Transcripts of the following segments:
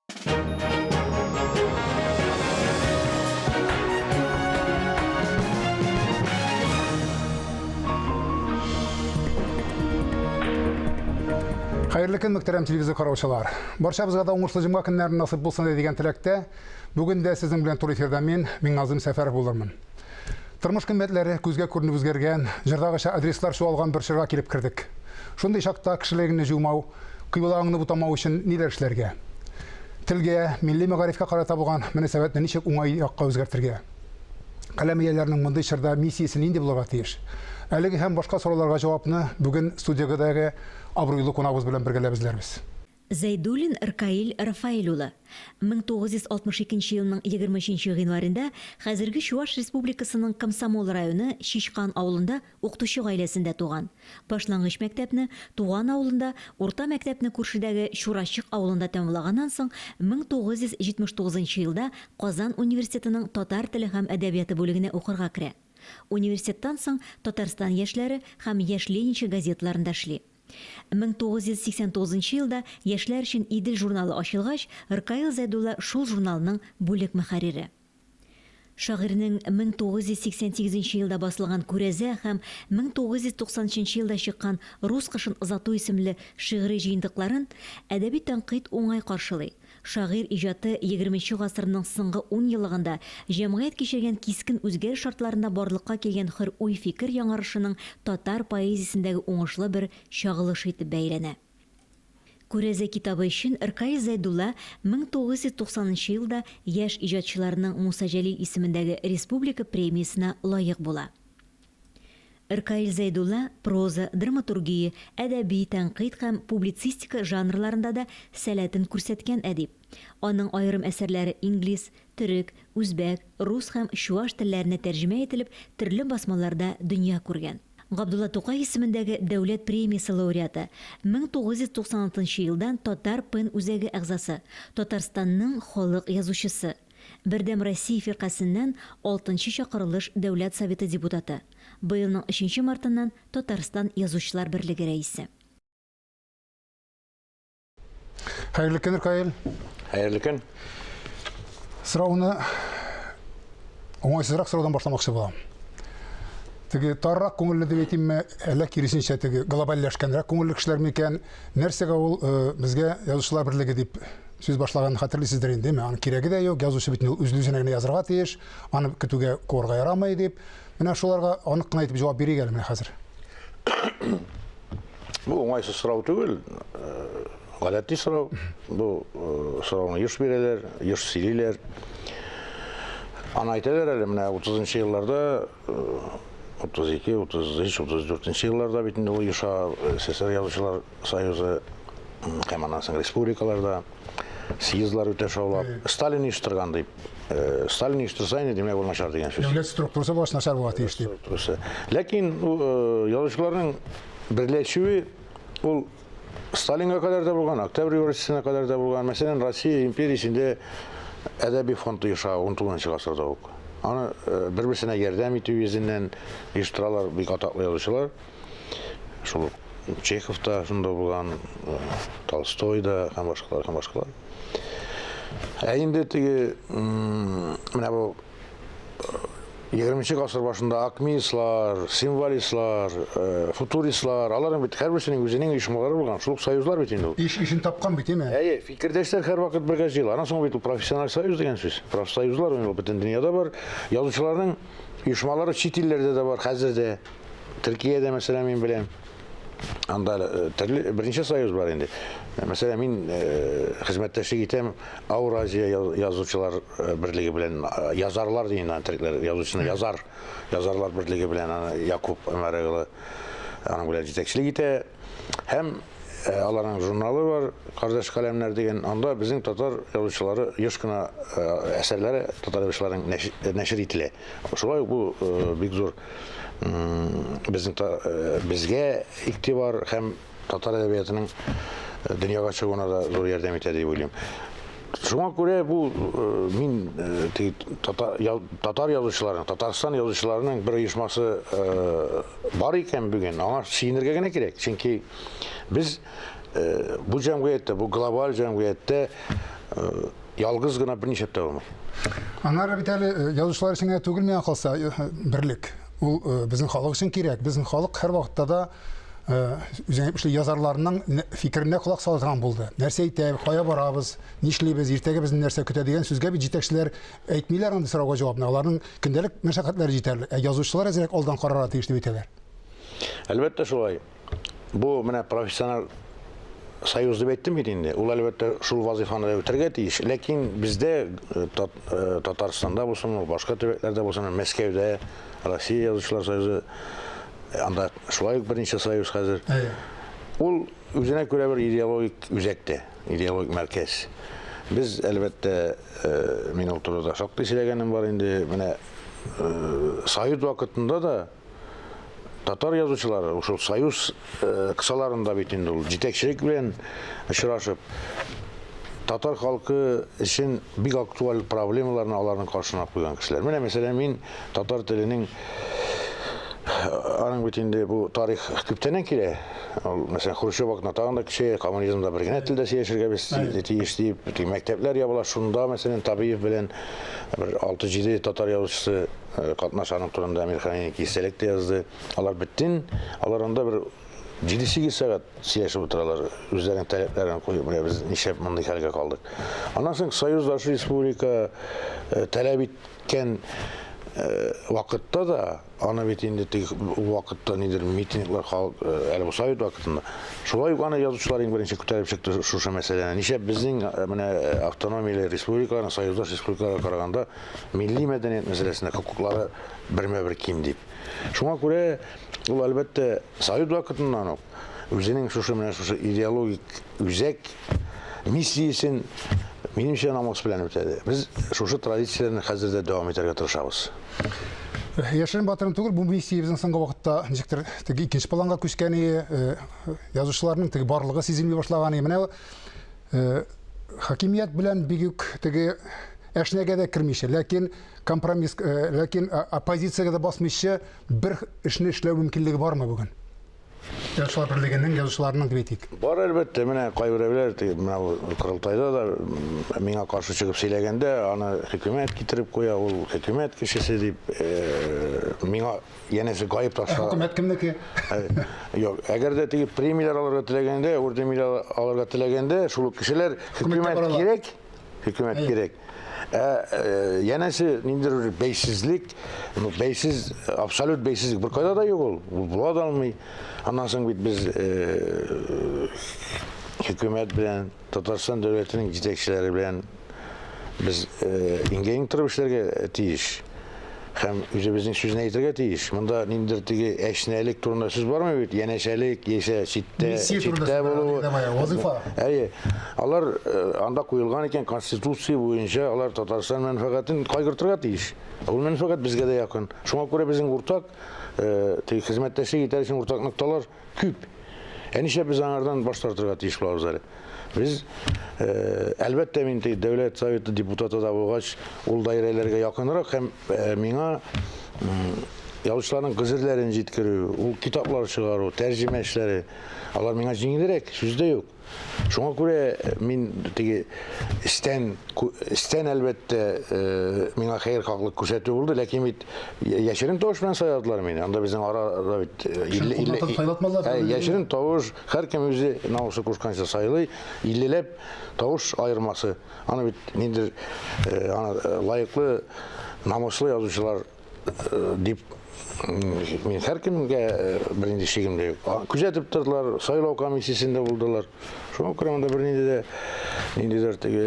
Хәерле көн, мөхтәрәм телевизор караучылар. Барчабызга да уңышлы җомга көннәре насыйп булсын дигән теләктә, бүген дә сезнең белән туры эфирда мин, Миңназым Сәфәров булырмын. Тормыш кыйммәтләре күзгә күренеп үзгәргән, җырдагыча адреслар чуалган бер чорга килеп кердек. Шундый чакта кешелегеңне җуймау, Кыйблаңны бутамау өчен ниләр эшләргә? Телгә, милли мәгарифкә карата булган мөнәсәбәтне ничек уңай якка үзгәртергә? Каләм ияләренең мондый чорда миссиясе нинди булырга тиеш? Әлеге һәм башка сорауларга җавапны бүген студиядәге абруйлы кунагыбыз белән бергәләп эзләрбез. Зәйдуллин Ркаил Рафаэль улы, 1962 елның 23 нче гыйнварында хәзерге Чуаш Республикасының Комсомол районы Чичкан авылында Укытучы гаиләсендә туган. Башлангыч мәктәпне, туган авылында, урта мәктәпне күршедәге Чурачык авылында тәмамлаганнан соң, 1979 нчы елда Казан университетының татар теле һәм әдәбияты бүлегенә укырга керә. Университеттан соң Татарстан яшьләре һәм Яшь ленинчы газеталарында эшли. 1989 нчы елда яшьләр өчен Идел журналы ачылгач, Ркаил Зәйдулла шул журналның бүлек мөхәррире. Шагыйрьнең 1988 нче елда басылган Күрәзә һәм 1993 нче елда чыккан Рус кышын озату исемле шигъри җыентыкларын әдәби тәнкыйть уңай каршылый. Шагыйрь иҗаты егерменче гасырның соңгы ун еллыгында җәмгыять кичергән кискен үзгәреш шартларында барлыкка килгән хөр уй-фикер яңарышының татар поэзиясендәге уңышлы бер чагылышы итеп бәяләнә. Күрәзә китабы өчен Ркаил Зәйдулла 1990 нчы елда яшь иҗатчыларның Муса Җәлил исемендәге республика премиясенә лаек була. Ркаил Зәйдулла проза, драматургия, әдәби тәнкыйть һәм публицистика жанрларында да сәләтен күрсәткән әдип. Аның аерым әсәрләре инглиз, төрек, үзбәк, рус һәм чуаш телләренә тәрҗемә ителеп, төрле басмаларда дөнья күргән. Габдулла Тукай исемендәге Дәүләт премиясе лауреаты, 1996 нчы елдан Татар ПЕН үзәге әгъзасы, Татарстанның халык язучысы, Бердәм Россия фиркасеннән алтынчы чакырылыш Дәүләт Советы депутаты, быелның өченче мартыннан Татарстан Язучылар берлеге рәисе. Хәерле көн, Ркаил. Хәерле көн. Сорауны уңайсызрак сораудан башламакчы булам. Теге таррак күңелле дип әйтимме, әллә киресенчә теге глобальләшкәнрәк күңелле кешеләр микән? Нәрсәгә ул э, безгә язучылар берлеге дип сүз башлаганын хәтерлисездер инде, әйме? Аның кирәге дә юк, язучы бит ул үз-үзенә генә язарга тиеш, аны көтүгә куарга ярамый дип. Менә шуларга анык кына итеп җавап бирик әле менә хәзер. Бу уңайсыз сорау түгел, э, гадәти сорау. Бу э, сорауны еш бирәләр, еш сөйлиләр. Аны әйтәләр әле менә 30 елларда, 32, 33, 34 елларда бит инде ул оеша СССР язучылар союзы һәм аннан соң республикаларда съездлар үтә шаулап. Сталин оештырган дип. Э, Сталин оештырса инде, димәк, ул начар дигән сүз. Дәүләт структурасы булгач начар була тиеш дип. Структурасы. Ләкин э, язучыларның берләшүе ул Сталинга кадәр дә булган, Октябрь революциясенә кадәр дә булган. Мәсәлән, Россия империясендә әдәби фонд оеша 19 гасырда ук. Аны э, бер-берсенә ярдәм итү йөзеннән оештыралар бик атаклы язучылар. Шул ук Чехов та шунда булган, Толстой да һәм башкалар, һәм башкалар. Ә инде теге менә бу 20 гасыр башында акмеистлар, символистлар, футуристлар, аларның бит һәрберсенең үзенең оешмалары булган, шул ук союзлар бит инде ул. Иш ишен тапкан бит, әйме? Әйе, фикердәшләр һәрвакыт бергә җыела. Аннан соң бит ул профессиональ союз дигән сүз. Профсоюзлар ул бөтен дөньяда бар. Язучыларның оешмалары чит илләрдә дә бар хәзер дә. Төркиядә, мәсәлән, мин беләм. Анда э, төрле берничә союз бар инде. Мәсәлән, мин э, хезмәттәшлек итәм Ауразия язучылар э, берлеге белән, язарлар дигән аны төрекләр язучыны язар, язарлар берлеге белән аны Якуб Өмәр аның белән җитәкчелек итә. Һәм аларның журналы бар, Кардәш каләмнәр дигән. Анда безнең татар язучылары еш кына әсәрләре татар язучыларының нәшер ителә. Шулай ук бу бик зур безнең безгә игътибар һәм татар әдәбиятының дөньяга чыгуына да зур ярдәм итә дип уйлыйм. Шуңа күрә бу мин теге татар, татар язучыларының, Татарстан язучыларының бер оешмасы бар икән бүген, аңа сөенергә генә кирәк. Чөнки без Бу җәмгыятьтә, бу глобаль җәмгыятьтә ялгыз гына берничә тә булмый. Аннары бит әле язучылар өчен генә түгел миңа калса берлек. Ул безнең халык өчен кирәк. Безнең халык һәрвакытта да үзең әйтмешли язарларның фикеренә колак сала торган булды. Нәрсә әйтә, кая барабыз, нишлибез, иртәгә безне нәрсә көтә дигән сүзгә бит җитәкчеләр әйтмиләр андый сорауга җавапны. Аларның көндәлек мәшәкатьләре җитәрлек. Ә язучылар әзрәк алдан карарга тиеш дип әйтәләр. Әлбәттә шулай. Бу менә профессиональ союз дип әйттем бит инде. Ул әлбәттә шул вазифаны да үтәргә тиеш. Ләкин бездә э, э, Татарстанда булсын, башка төбәкләрдә булсын, Мәскәүдә Россия язучылар союзы э, анда шулай ук берничә союз хәзер. Ул үзенә күрә бер идеологик үзәк тә, идеологик мәркәз. Без әлбәттә, мин ул турыда шактый сөйләгәнем бар инде. Менә союз вакытында да Татар язучылары шул союз э, кысаларында бит инде ул җитәкчелек белән очрашып, татар халкы өчен бик актуаль проблемаларны аларның каршына куйган кешеләр. Менә мәсәлән, мин татар теленең аның бит инде бу тарих күптәннән килә. Ул, мәсәлән, Хрущев вакытында тагын да көчәя, коммунизмда бер генә телдә сөйләшергә без тиеш дип, мәктәпләр ябыла. Шунда, мәсәлән, Табиев белән бер 6-7 татар язучысы Катнаш аның турында Әмирхан Еники истәлек тә язды. Алар бөтен, алар анда бер 7-8 сәгать сөйләшеп утыралар, үзләренең таләпләрен куеп, менә без нишләп мондый хәлгә калдык. Аннан соң союздаш республика таләп иткән вакытта да, аны бит инде теге ул вакытта нидер митинглар халык әле бу совет вакытында. Шулай ук аны язучылар иң беренче күтәреп чыкты шушы мәсьәләне. Нишләп безнең менә автономияле республикаларның союздаш республикаларга караганда милли мәдәният мәсьәләсендә хокуклары бермә-бер ким дип. Шуңа күрә ул, әлбәттә, совет вакытыннан ук үзенең шушы менә шушы идеологик үзәк миссиясен минемчә намус белән үтәде. Без шушы традицияләрне хәзер дә дәвам итәргә тырышабыз. Яшерен батырын түгел, бу миссия безнең соңгы вакытта ничектер теге икенче планга күчкән иде, язучыларның теге барлыгы сизелми башлаган иде. Менә хакимият белән бик үк теге әшнәгә дә кермичә, ләкин компромисс, э, ләкин э, оппозициягә дә басмыйча бер эшне эшләү мөмкинлеге бармы бүген? Язучылар берлегенең язучыларының дип әйтик. Бар әлбәттә, менә кайберәүләр менә бу корылтайда да миңа каршы чыгып сөйләгәндә, аны хөкүмәт китереп куя, ул хөкүмәт кешесе дип, э, миңа янәсе гаеп ташлар. Хөкүмәт кемнеке? Юк, әгәр дә теге премияләр алырга теләгәндә, орден алырга теләгәндә, шул ук кешеләр хөкүмәт кирәк, Хөкүмәт кирәк. Ә э, янәсе ниндидер бер бәйсезлек, ну, бәйсез, абсолют бәйсезлек бер кайда да юк ул. Ул була да алмый. Аннан соң бит без э, хөкүмәт белән Татарстан дәүләтенең җитәкчеләре белән без э, иңгә-иң торып эшләргә тиеш. Һәм үзебезнең сүзне әйтергә тиеш. Монда ниндидер теге әшнәлек турында сүз бармый бит, янәшәлек, яисә читтә, читтә булу. Вазифа. Әйе. Алар э, анда куелган икән конституция буенча алар Татарстан мәнфәгатен кайгыртырга тиеш. Ул мәнфәгать безгә дә якын. Шуңа күрә безнең уртак э, теге хезмәттәшлек итәр өчен уртак нокталар күп. Ә нишләп без аңардан баш тартырга тиеш булабыз әле? Без, э, әлбәттә, мин теге Дәүләт Советы депутаты да булгач, ул даирәләргә якынрак һәм э, миңа язучыларның гозерләрен җиткерү, ул китаплар чыгару, тәрҗемә эшләре, алар миңа җиңелрәк, сүз дә юк. Шуңа күрә э, мин теге эстән, эстән әлбәттә, э, миңа хәер-хаклык күрсәтү булды, ләкин бит яшерен тавыш белән сайладылар мине. Анда безнең арада бит э, яшерен тавыш, һәркем үзе намусы кушканча сайлый, иллеләп тавыш аермасы. Аны бит ниндидер аны лаеклы, намуслы язучылар дип мин һәркемгә бернинди шигем дә юк. Күзәтеп тордылар, сайлау комиссиясендә булдылар. Шуңа күрә монда бернинди дә ниндидер теге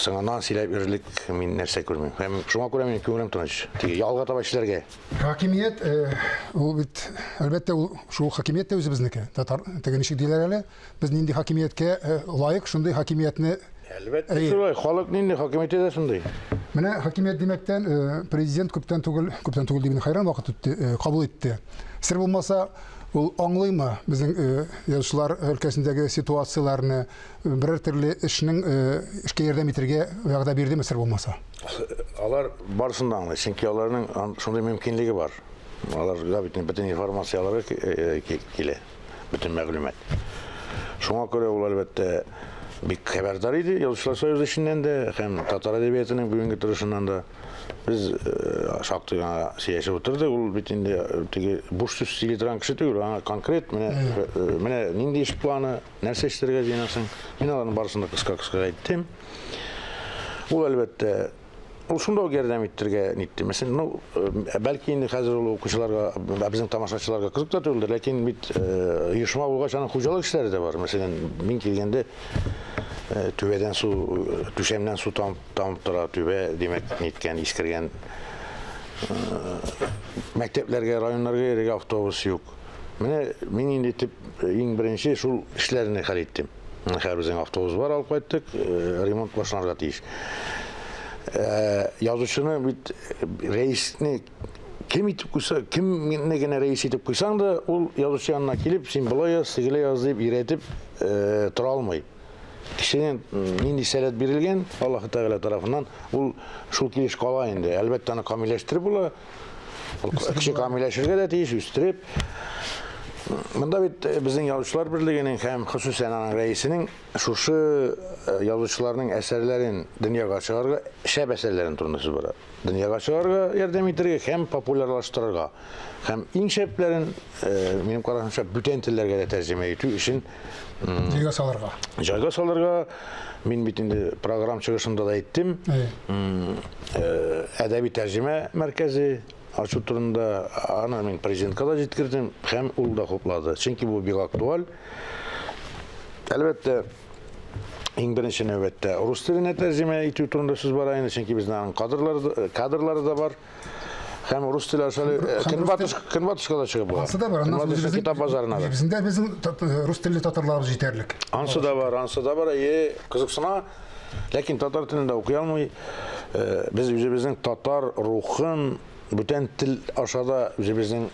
сыңаннан сөйләп йөрерлек мин нәрсә күрмим. Һәм шуңа күрә минем күңелем тыныч. Теге ялга таба эшләргә. Хакимият ул бит әлбәттә ул шул хакимият тә үзебезнеке. Татар теге ничек диләр әле? Без нинди хакимияткә э, лаек, шундый хакимиятне Әлбәттә, шулай. Халык нинди хакимияте дә шундый. Менә хакимият димәктән, э, президент күптән түгел, күптән түгел димин, хәйран вакыт үтте, э, кабул итте. Сер булмаса, ул аңлыймы безнең язучылар өлкәсендәге ситуацияләрне, берәр төрле эшнең эшкә ярдәм итәргә вәгъдә бирдеме сер булмаса? Алар барысын да аңлый, чөнки аларның шундый мөмкинлеге бар. Аларга бит бөтен информация аларга килә. бөтен мәгълүмат. Шуңа күрә ул, әлбәттә, бик хәбәрдар иде Язучылар союзы эшеннән дә һәм татар әдәбиятының бүгенге торышыннан да. Без шактый гына сөйләшеп утырдык. Ул бит инде теге буш сүз сөйли торган кеше түгел, аңа конкрет менә менә нинди эш планы, нәрсә эшләргә җыенасың. Мин аларның барысын да кыска-кыска әйттем. Ул, әлбәттә, ул шунда ук ярдәм иттерергә нитте. Мәсәлән, ну, бәлки инде хәзер ул укучыларга, безнең тамашачыларга кызык та түгелдер, ләкин бит оешма булгач, аның хуҗалык эшләре дә бар. Мәсәлән, мин килгәндә түбәдән су, түшәмнән су тамып, тамып тора, түбә, димәк, ниткән, искергән. Мәктәпләргә, районнарга йөрергә автобус юк. Менә мин инде төп иң беренче шул эшләрне хәл иттем. Хәзер безнең автобус бар, алып кайттык, ремонт башланырга тиеш. Язучыны бит рәисне кем итеп куйса, кемне генә рәис итеп куйсаң да, ул язучы янына килеп, син болай яз, тегеләй яз дип өйрәтеп тора алмый. Кешенең нинди сәләт бирелгән Аллаһы Тәгалә тарафыннан, ул шул килеш кала инде. Әлбәттә, аны камилләштереп була. Кеше камилләшергә дә тиеш, үстереп. Монда бит безнең Язучылар берлегенең һәм хосусән аның рәисенең шушы язучыларның әсәрләрен дөньяга чыгарырга, шәп әсәрләрен турында сүз бара. Дөньяга чыгарырга ярдәм итәргә һәм популярлаштырырга. Һәм иң шәпләрен, минем карашымча, бүтән телләргә дә тәрҗемә итү өчен җайга салырга. Җайга салырга. Мин бит инде программ чыгышында да әйттем. Әдәби тәрҗемә мәркәзе ачу турында аны мин президентка да җиткердем һәм ул да хуплады. Чөнки бу бик актуаль. Әлбәттә, иң беренче нәүбәттә рус теленә тәрҗемә итү турында сүз бара инде, чөнки безнең аның кадрлары, кадрлары да бар. Һәм рус теле аша көнбатыш көнбатышка да чыгып була. Ансы да бар, аннан Көнбатыш китап базарына да. Безнең дә безнең рус телле татарларыбыз җитәрлек. Ансы да бар, ансы да бар. Әйе, кызыксына. Ләкин татар телендә укый алмый. Без үзебезнең татар рухын бүтән тел аша да үзебезнең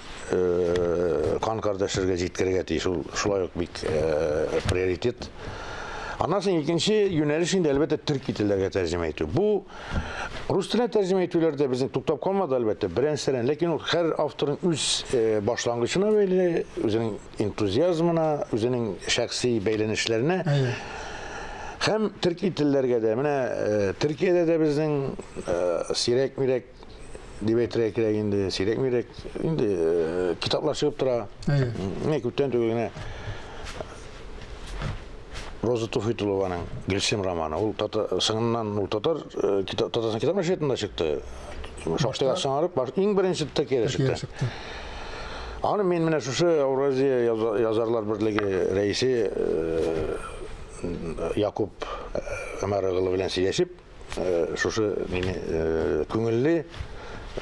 кан кардәшләргә җиткерергә тиеш. Ул шулай ук бик приоритет. Аннан соң икенче юнәлеш инде әлбәттә төрки телләргә тәрҗемә итү. Бу Рус теленә тәрҗемә итүләр дә безнең туктап калмады, әлбәттә, берән-сәрән. Ләкин ул һәр авторның үз башлангычына бәйле, үзенең энтузиазмына, үзенең шәхси бәйләнешләренә. Һәм төрки телләргә дә. Менә Төркиядә дә безнең сирәк-мирәк дип әйтергә кирәк инде, сирәк-мирәк инде китаплар чыгып тора. Менә күптән түгел генә Роза Туфитулованың Гөлсем романы. Ул татар соңыннан ул татар китап Татарстан китап нәшриятында чыкты. Шактыйга соңарып, иң беренче Төркиядә чыкты. Аны мин менә шушы Евразия язарлар берлеге рәисе Якуб Әмәр оглы белән сөйләшеп, шушы мине күңелле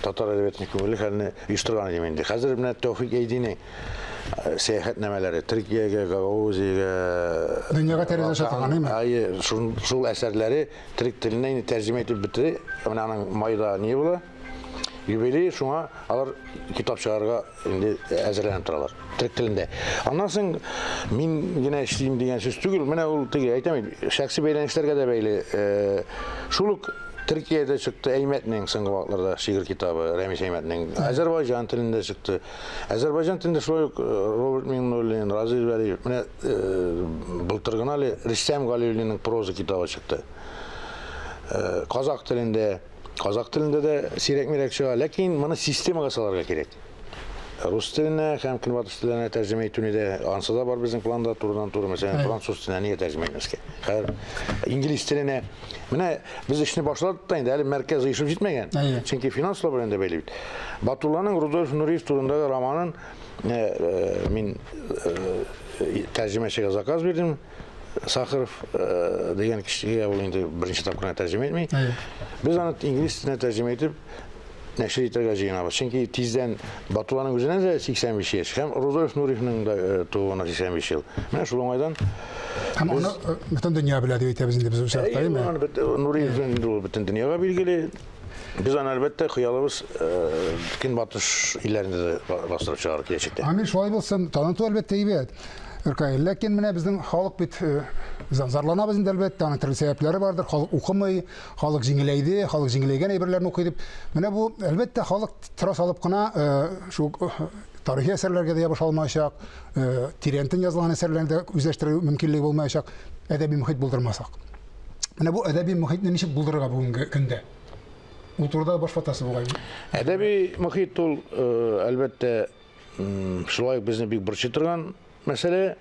татар әдәбиятының күңелле хәлне оештырган идем инде. Хәзер менә Тәүфик Әйдинең сәяхәтнамәләре Төркиягә, Гагаузиягә, дөньяга тәрәзә аша торган, әйме? Әйе, шул, шул әсәрләре төрек теленә инде тәрҗемә итеп бетерде. Менә аның майда ни була? Юбилей, шуңа алар китап чыгарырга инде әзерләнеп торалар төрек телендә. Аннан соң мин генә эшлим дигән сүз түгел. Менә ул теге әйтәм бит, шәхси бәйләнешләргә дә бәйле. Шул ук Төркиядә чыкты Әймәтнең соңгы вакытларда шигырь китабы, Рәмис Әймәтнең. Азербайҗан телендә чыкты. Азербайҗан телендә шулай ук Роберт Миңнуллин, Разил Вәлиев, менә былтыр гына әле Рөстәм Галиуллинның проза китабы чыкты. Казак телендә, казак телендә дә сирәк-мирәк чыга, ләкин моны системага салырга кирәк. Рус теленә һәм көнбатыш теленә тәрҗемә итүне дә, ансы да бар безнең планда турыдан-туры, мәсәлән, француз теленә нигә тәрҗемә итмәскә? Хәзер инглиз теленә. Менә без эшне башладык та инде, әле мәркәз оешып җитмәгән. Чөнки финанслар белән дә бәйле бит. Батулланың Рудольф Нуриев турындагы романын мин тәрҗемәчегә заказ бирдем. Сахаров дигән кешегә ул инде беренче тапкыр гына тәрҗемә итми. Без аны инглиз теленә тәрҗемә итеп нәшер итәргә җыенабыз. Чөнки тиздән Батулланың үзенә дә 85 яшь һәм Рудольф Нуриевның да тууына 85 ел. Менә шул уңайдан Һәм аны бөтен дөнья белә дип әйтәбез инде без бу чакта, әйеме? Нуриев инде ул бөтен дөньяга билгеле. Без аны әлбәттә хыялыбыз көнбатыш илләрендә дә бастырып чыгару киләчәктә. Амин, шулай булсын. Таныту әлбәттә әйбәт. Өркәй. Ләкин менә безнең халык бит зарланабыз инде әлбәттә, аның төрле сәбәпләре бардыр. Халык укымый, халык җиңеләйде, халык җиңеләйгән әйберләрне укый дип. Менә бу, әлбәттә, халык тора салып кына шул Тарихи әсәрләргә дә ябыша алмаячак, э, тирәнтен язылган әсәрләрне дә үзләштерү мөмкинлеге булмаячак, әдәби мөхит булдырмасак. Менә бу әдәби мөхитне ничек булдырырга бүгенге көндә? Ул турыда баш ватасы бугай. Әдәби мөхит ул, э, әлбәттә, шулай ук безне бик борчый торган мәсьәлә.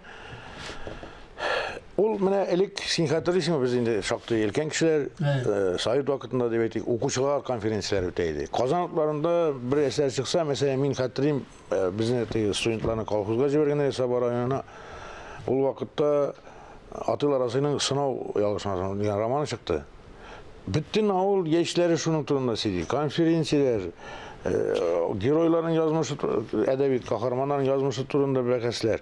Ул менә элек, син хәтерлисеңме, без инде шактый өлкән кешеләр, э, совет вакытында дип әйтик, укучылар конференцияләре үтә иде. Казан утларында бер әсәр чыкса, мәсәлән, мин хәтерлим, э, безне теге студентларны колхозга җибәргәннәр Саба районына. Ул вакытта Атилла Расыйның Сынау ялгышмасам дигән романы чыкты. Бөтен авыл яшьләре шуның турында сөйли. Конференцияләр, э, геройларның язмышы, әдәби каһарманнарның язмышы турында бәхәсләр.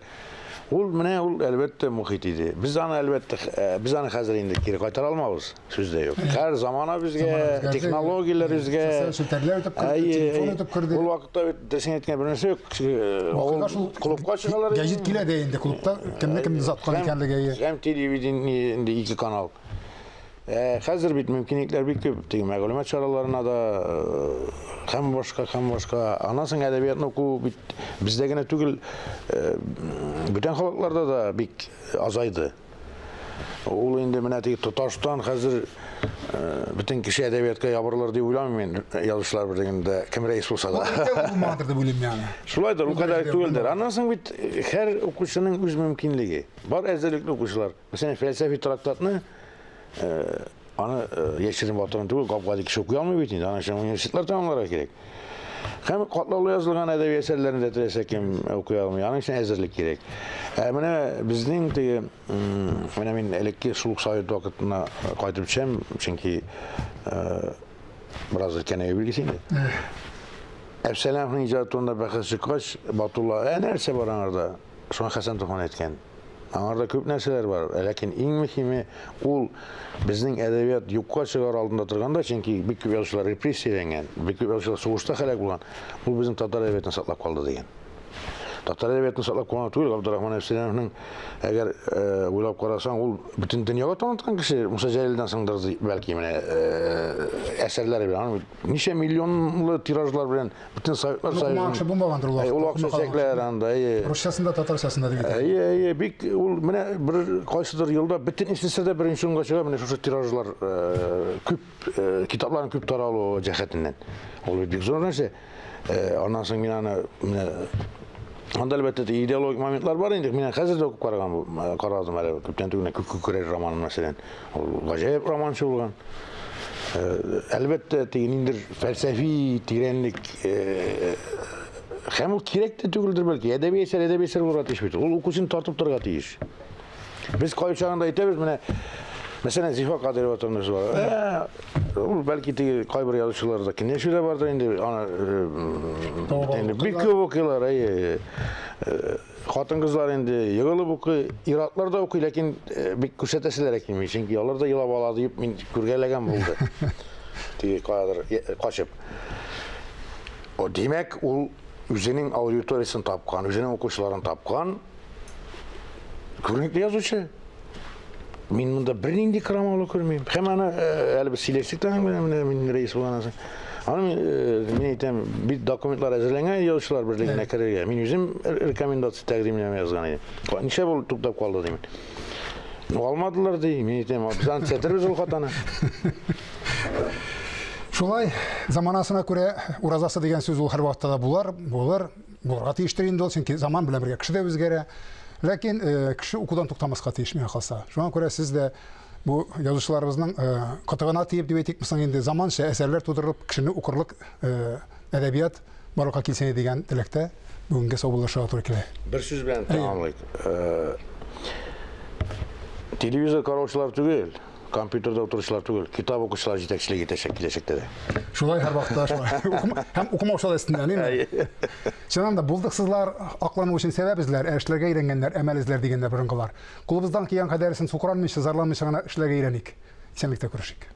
Ул менә ул әлбәттә мохит иде. Без аны әлбәттә э, без аны хәзер инде кире кайтара алмабыз. Сүз дә юк. Һәр замана безгә, технологияләр үзгә. Социаль челтәрләр үтеп керде, телефон үтеп керде. Ул вакытта бит дөресен әйткән бер нәрсә юк. Э, авыл клубка чыгалар. Гәҗит килә дә инде клубта кемне кемне заткан икәнлеге. Һәм телевидение инде ике канал. Ә хәзер бит мөмкинлекләр бик күп, теге мәгълүмат чараларына да э, һәм башка, һәм башка. Аннан соң әдәбиятны уку бит бездә генә түгел, э, бүтән халыкларда да бик азайды. Ул инде менә теге тоташтан хәзер э, бөтен кеше әдәбиятка ябырылыр дип уйламыйм мин, язучылар берлегендә кем рәис булса да. Булмагандыр дип уйлыйм мин аны. Шулайдыр, ул кадәр түгелдер. Аннан соң бит һәр укучының үз мөмкинлеге. Бар әзерлекле укучылар. Мәсәлән, фәлсәфи трактатны э, аны э, яшерен батырын түгел, гап-гади кеше укый алмый бит инде. Аның өчен университетлар тәмамларга кирәк. Һәм катлаулы язылган әдәби әсәрләрне дә теләсә кем укый алмый. Аның өчен әзерлек кирәк. Ә менә безнең теге менә мин элекке шул ук совет вакытына кайтып төшәм, чөнки э, бераз өлкәнәю билгесе инде. Әбсәләмовның иҗаты турында бәхәс чыккач, Батулла, ә нәрсә бар аңарда? Шуңа Хәсән Туфан әйткән. Аңарда күп нәрсәләр бар, ләкин иң мөһиме ул безнең әдәбият юкка чыгар алдында торганда, чөнки бик күп язучылар репрессияләнгән, бик күп язучылар сугышта һәлак булган, ул безнең татар әдәбиятын саклап калды дигән. Татар әдәбиятын саклап калган түгел, Габдрахман Әбсәләмовның әгәр э, уйлап карасаң, ул бөтен дөньяга таныткан кеше Муса Җәлилдән соңдыр, бәлки менә э, әсәрләре белән. Аның ничә миллионлы тиражлар белән Бөтен Советлар Союзы. Укымаган кеше булмагандыр ул вакытта. Ул вакыт чәчәкләр анда, әйе. Русчасын да, татарчасын да дип әйтә. Әйе, әйе, бик ул менә бер кайсыдыр елда бөтен СССРда беренче урынга чыга менә шушы тиражлар э, күп, э, китапларның күп таралуы җәһәтеннән. Ул бит бик зур нәрсә. Э, аннан соң мин аны менә Анда әлбәттә идеологик моментлар бар инде. Мин хәзер дә укып караган, карадым әле күптән түгел Күк күкрәк романын мәсәлән. Ул гаҗәеп романчы булган. Э, әлбәттә, теге ниндидер фәлсәфи тирәнлек э, һәм ул кирәк тә түгелдер бәлки. Әдәби әсәр әдәби әсәр булырга тиеш бит. Ул укучыны тартып торырга тиеш. Без кайчагында әйтәбез, менә мәсәлән, Зифа Кадырова турында сүз бар. Э, ул бәлки теге кайбер язучыларда көнләшү дә бардыр инде. Аны инде бик күп укыйлар, әйе. Хатын-кызлар инде егылып укый, ир-атлар да укый, ләкин э, бик күрсәтәселәр килми, чөнки алар да елап ала дип мин күргәләгән булды. Теге каядыр э, качып. О, димәк, ул үзенең аудиториясен тапкан, үзенең укучыларын тапкан күренекле язучы. Мин монда бернинди крамолы күрмим. Һәм аны э, әле без сөйләштек тә аның белән, менә мин рәис булганнан соң. Аны мин, э, мин әйтәм, бит документлар әзерләнгән язучылар берлегенә керергә. Мин үзем рекомендация тәкъдимнәмә язган идем. Нишләп ул туктап калды дим. Ну, алмадылар ди. Мин әйтәм, без аны төзәтербез ул хатаны. Шулай, заманасына күрә уразасы дигән сүз ул һәрвакытта да булар, булыр. Булырга тиештер инде ул, чөнки заман белән бергә кеше дә үзгәрә. Ләкин э, кеше укудан туктамаска тиеш миңа калса. Шуңа күрә сез дә бу язучыларыбызның э, кытыгына тиеп дип әйтикме соң инде заманча әсәрләр тудырып кешене укырлык э, әдәбият барлыкка килсен дигән теләктә бүгенге саубуллашырга туры килә. Бер сүз белән тәмамлыйк. Телевизор караучылар түгел, Компьютерда утыручылар түгел, китап укучылар җитәкчелек итәчәк киләчәктә дә. Шулай һәрвакытта шулай. Һәм укымаучылар өстеннән, әйеме? Чыннан да булдыксызлар аклану өчен сәбәп эзләр, ә эшләргә өйрәнгәннәр әмәл эзләр дигәннәр борынгылар. Кулыбыздан килгән кадәресен сукранмыйча, зарланмыйча гына эшләргә өйрәник. Исәнлектә күрешик.